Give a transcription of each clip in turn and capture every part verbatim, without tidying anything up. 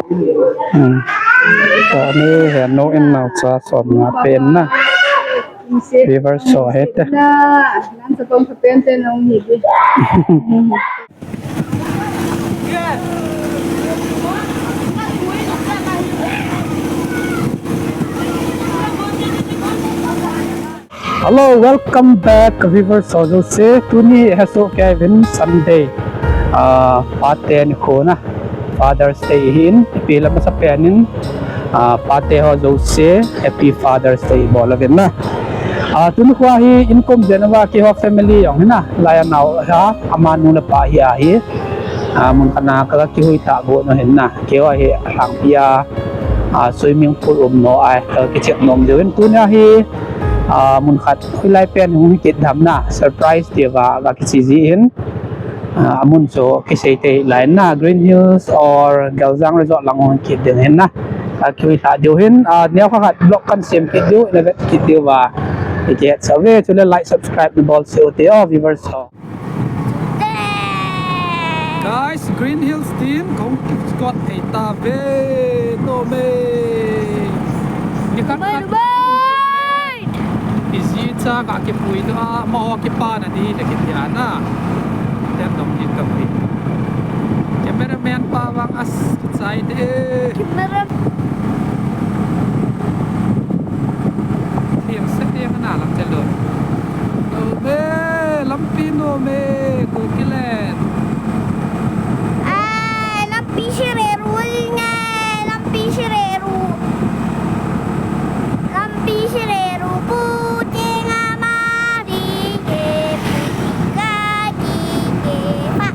Hmm. Tuni hi nu in naocha som nga pen na. Viewers ho hete. Hello, welcome back, viewers ho jouse. Tuni hi asoh kei uvin Sunday, ah, pate nikho na, Father's Day ahin, ipi lam masapen in, ah, pate ho jouse, Happy Father's Day bol uvin na. Ah, tuni nikho hi inkom jeng uva keiho family jong hi na, lai a nao ha, ama nu le pa hi ahi. Ah, mun khat na ka kihui ta go no hin na. Keiho hi alhangpi a, ah, swimming pool um no a, ka kichep nom diu hin. Tuni hi, ah, mun khat hoilai pen hung hi kit dem na, surprise tia ka kichi ji hin. Ah, amun chu kisei thei lai na, Green Hills or Galjang Resort lang hung kit ding hin na. Ah, kihui lha diu hin, ah, neokha khat vlog kan sem kit diu, na vet kit diu va. Ikihet sah uve, chule like, subscribe na bol seh u te o, viewers ho. Guys, Green Hills team, kong squad thei ta ve, no me. Ni khat khat. Iji cha ka kipui ta, ma ho kipa na di le kitia na. Ten dom di ka pi. Cameraman pa vang as chai de. Camera. Thiam se thiam na lam te lo. Nom e, lampi nom e, Kukiland. Ai, lampi sire ru nge, lampi sire ru. Lampi sire ru pu che nga ma ri ke pu ka ki ke pa.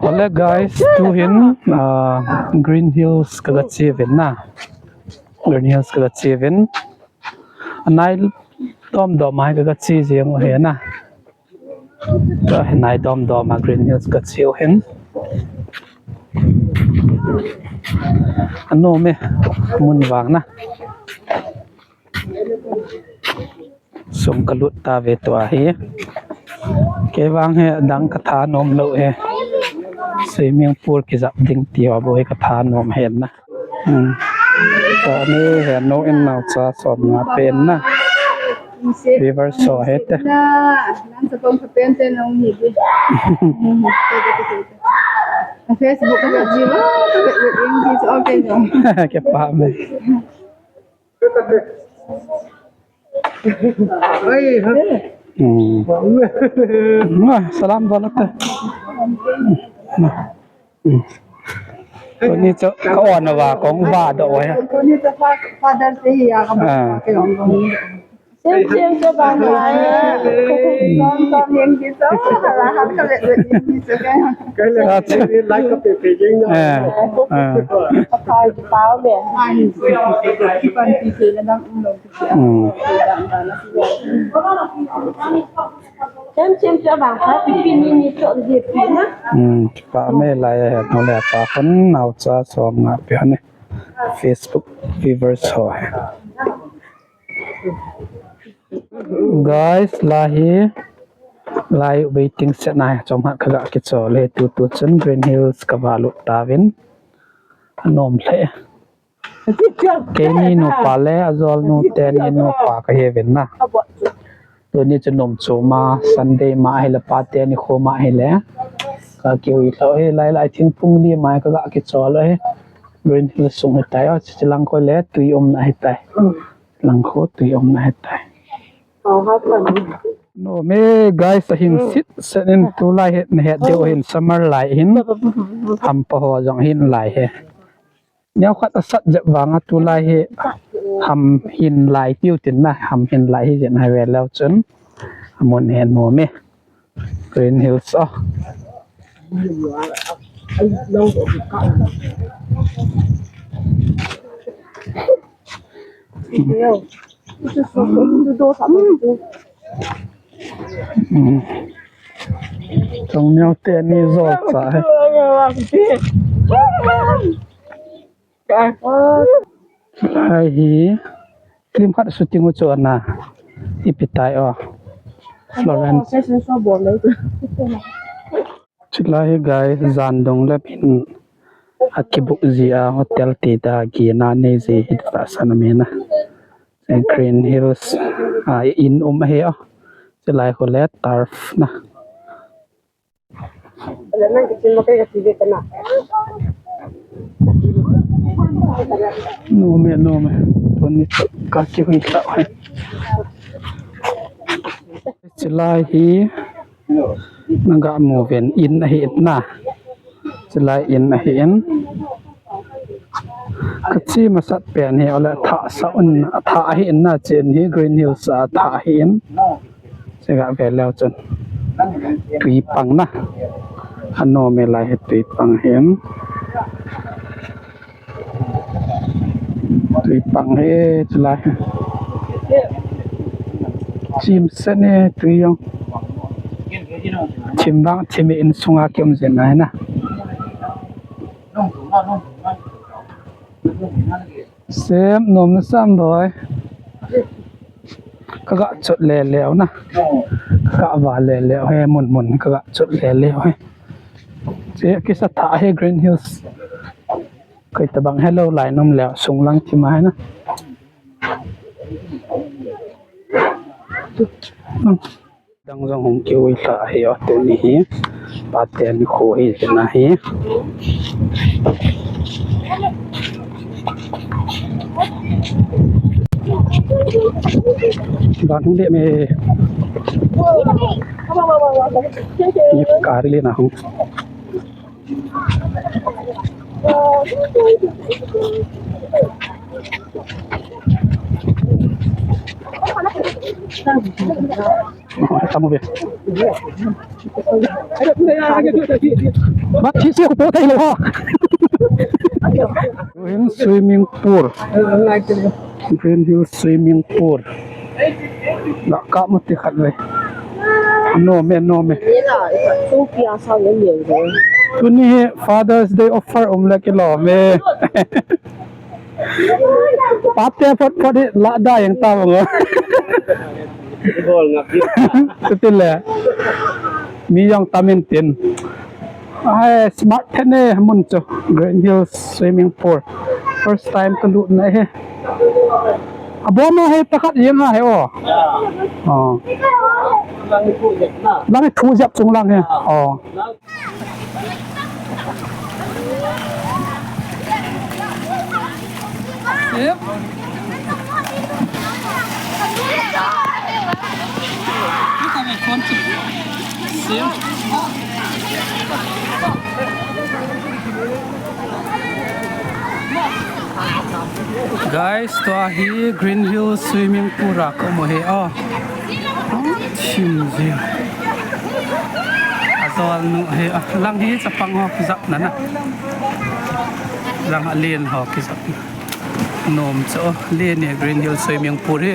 Ole guys, tu hin, ah, Green Hills ka ga che uvin na. Green Hills ka ga che uvin. Anai dom dom a ka ga che jeng u hi na. Ka nai dom dom a Green Hills ka che u hin. Anom e, mun vang na. Sung ka lut ta ve tua hi. Kei vang hi dang ka thanom lou hi. Swimming pool kijap ding ti ho bou hi ka thanom hen na. Hmm. Tuni hi nu in naocha som nga pen na. Viewers ho hete. Facebook ka ji lo, ka ji ji okay no. Kipa me. Hmm. Salam bol te. Hmm. Tuni chu ka on uva kong va doh uva. Tuni chu Father's Day hi a ka ba ka ong kong. Same, same, same, bang lai. Som, som, yang ji som, hala, hala, ka le, le, yang ji som, ka. Ka le, like ka pe, pe, jeng na. Ah, ah. Ka pa, ki pao le. Ai, ki pan, ki ke, na dang, um, lo, ki ke. Hmm. Same, same, same, bang lai, pi, pi, ni, ni, cho, je, pi, na. Hmm, pa me lai, he, no le, pa, kon, naocha, som, nga, pi, ne. Facebook viewers ho. Guys, lai hi, lai waiting shed na hi, chomkhat ka ga kichol e, tutu chun Green Hills ka va lut tauvin. Anom lheh. Keini nupa le, ajol nu teni nupa ka hi uvin na. Tuni chu nom chom a, Sunday ma hile, pate nikho ma hile. Ka kihui lou hi, lai lai thingphung li ma ka ga kichol hi. Green Hills sung hitai, o, chi lang kho le, tui umna hitai. Lang kho tui umna hitai. Nom e guys, ahin sit set in tulai hi, na het diu hin summer lai hin. Hampa ho jong hin lai hi. Neokhat asat jep vang a tulai hi ham hin lai tiu tin na, ham hin lai hi jep na ve leu chun. Amun hi nom e. Green Hills a. Hmm. Chong neo teni jol cha hi. Ai hi. Film khat shooting u chu ana. Ipi tai o. Florence. Chulai hi guys, jandong le pin akibook ji a hotel ti ta gina nei ji hi tahsan ahi na. Green Hills a in um ahi o. Chulai khu le turf na. Nome, nome. Tuni ka kihui ta. Chulai hi naga mu ven in ahi na. Chulai in ahi in. Kachi masat pen hi ole tha sa un tha ahi in na chen hi Green Hills a tha ahi in. Chega ve leu chun. Tui pang na. Ano me lai hi tui pang hin. Tui pang hi chulai. Chim sen e tui jong. Chim bang chim in sunga kium jin na hi na. Sem nom na sam boi. Kaga chot le leu na. Kaga va le leu he mun mun kaga chot le leu he. Che kisa tha he Green Hills. Koi tabang hello lai nom leu sung lang chi mai na. Dang jong hung kiui lha hi o tuni hi. Pate nikho hi tina hi. Ban hung de me. Ni kar le na hung. Tamo ve. Bat thi se ko po thei lou ho. Green swimming pool. Green Hill swimming pool. La ka mo ti khat ve. Nom e, nom e. Tuni hi Father's Day offer um le kilom e. Pate phot phot hi la da jeng ta bang o. Gol ngap. Chuti le. Mi jong tam in tin. Ai, smart then e mun chu. Green Hills swimming pool. First time ka lut na hi. Abom e hi pakhat jeng a hi o. O. Lang hi thu jep chung lang hi. O. Guys, tua hi Green Hill Swimming Pool a ka um u hi o. Chim jing. Ajol nu hi, a, lang hi chapang ho kijap na na. Lang a len ho kijap na. Nom chu, len e Green Hill Swimming Pool hi.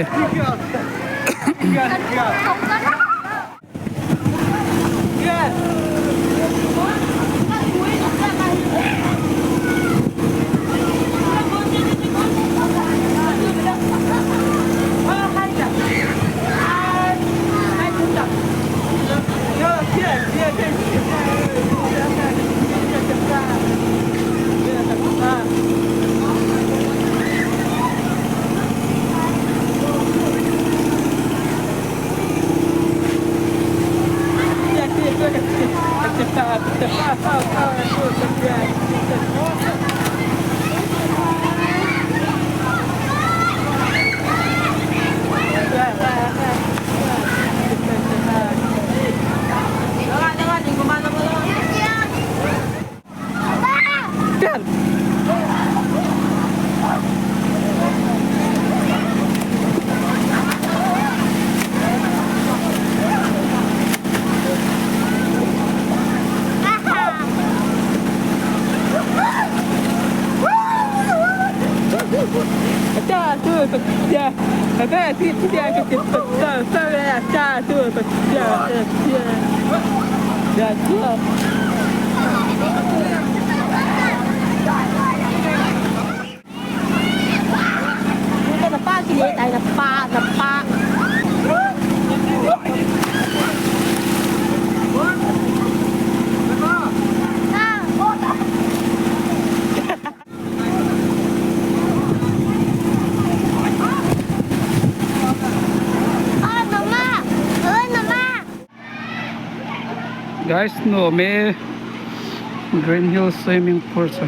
Guys, no me Green Hill swimming pool sa.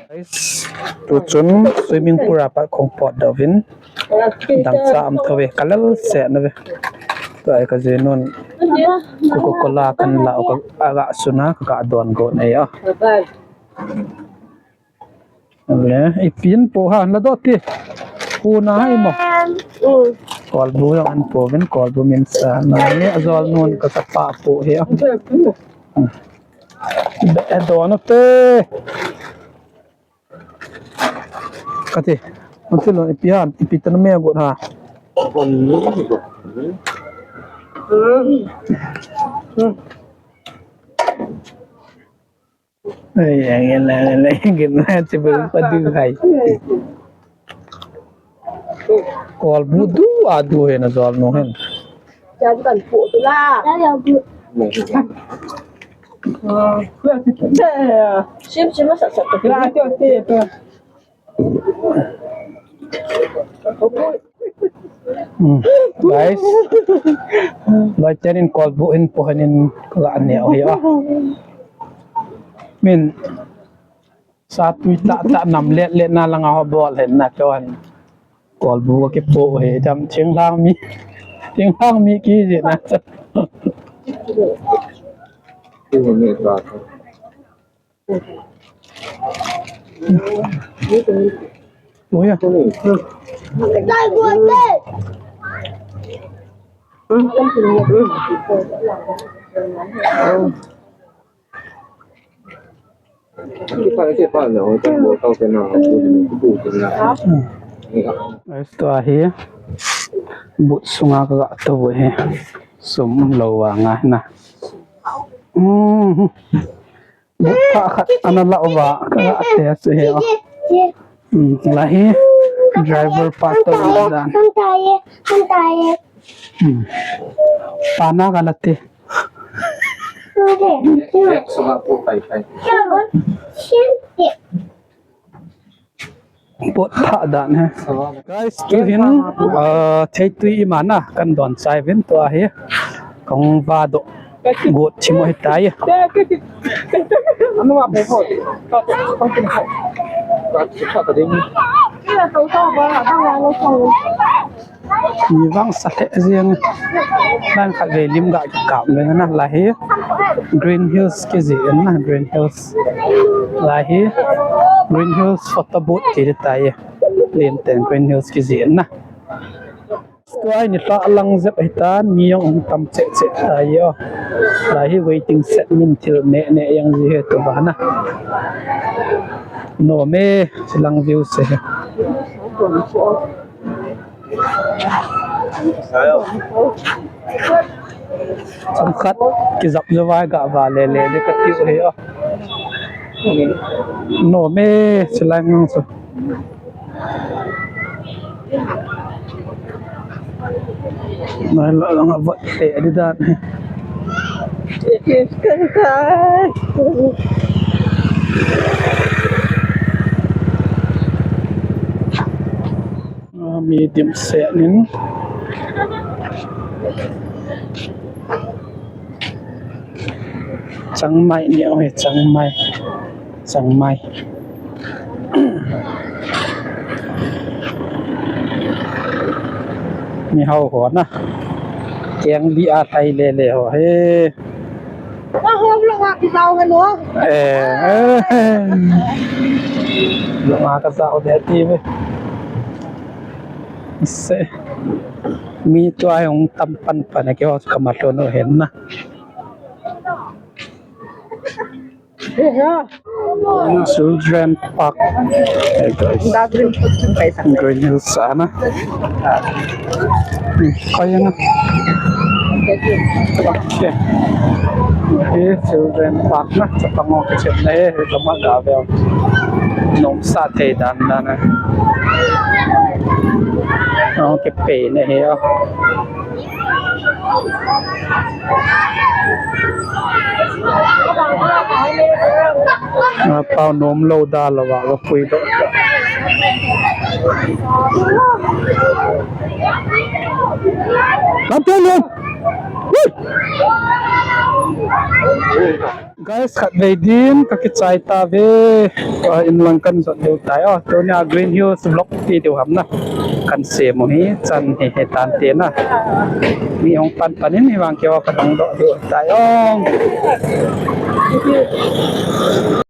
Guys, tu chun swimming pool a pat kong potdoh uvin. Dangchah um thou ve, kalel seh na ve. Tua hi ka jinun Coca-Cola kan la u ka aga suna ka ga don go nei a. Le, ipi in po ha, la doh ti. Hu na hai mo. Kolbu jong an po vin, kolbu min sa na le, ajol nun ka sa pa po hi a. Be, eh, don u te. Kati, nanti lo, ipi han, ipi tan me got ha. Ai, ai, ai, ai, ai, ai, ai, ai, ai, ai, ai, ai. Kolbu du a du he na jol nu hen. Jam kan pu tu la. Sim sim sa sa tu la. Hmm. Guys, lai tenin kolbu in po hanin la ne o hi a. Min Sa tui tah tah nam let let na langa ho bol hen na chuan. Kolbu ka kipo he dam thinglang mi. Thinglang mi ki ji na. Ui a. Guys, tua hi boot sunga ka ga tou hi. Sum lo vanga na. Hmm. Boot pha khat ana la uva ka ga test hi a. Hmm. Lahi driver pa tou dan. Hmm. Pana ka la te. Boot pha dan he. Guys, tuhin, ah, theitui ima na kan don chai uvin tua hi. Kong va doh. Got chimo hi tai. Mi vang sa lheh jeng. Line khat vei lim ga kikap veng na lahi. Green Hills kiji na, Green Hills. Lahi. Green Hills photo booth kiti tai. Lim ten Green Hills kiji na. Tua hi nilhah lang jep ahitan, mi jong um tam cheh cheh tai o. Lahi waiting shed min thil neh neh jeng ji hi tu bana. Nom e, chilang view se hi. Chomkhat kijap jo vai ga va le le le ka tiu hi o. Nom e, chilang ngang chu. Nai la lang a vat te di dan. Ah, medium set nin. Changmai ni o he, changmai. Changmai. Mi hao ho na. Keng li a thai le le ho he. Ka hom lo nga ki zau he no. Eh, eh. Lo nga ka zau de ti ve. Se. Mi tua hung tam pan pan ke ho ka ma lo no hen na. Children Park. Hey guys. Green Hills ana. Kaya nga. Okay. Hey, Children Park na. Sa pango ka chet na eh. Kama gavel. Nomsa thei dan dan a. Hung kipe na hi a. A pau nom lou da lou va, va pui doh. Lam pe lou. Woo! Guys, khatvei din ka kichai tave. Ah, in lang kan jot diu tai o. Tunia Green Hills vlog ti diu ham na. Kan sem u hi chan hi, hi tan te na. Mi hung pan pan in hi vang keiho ka dong doh diu tai o.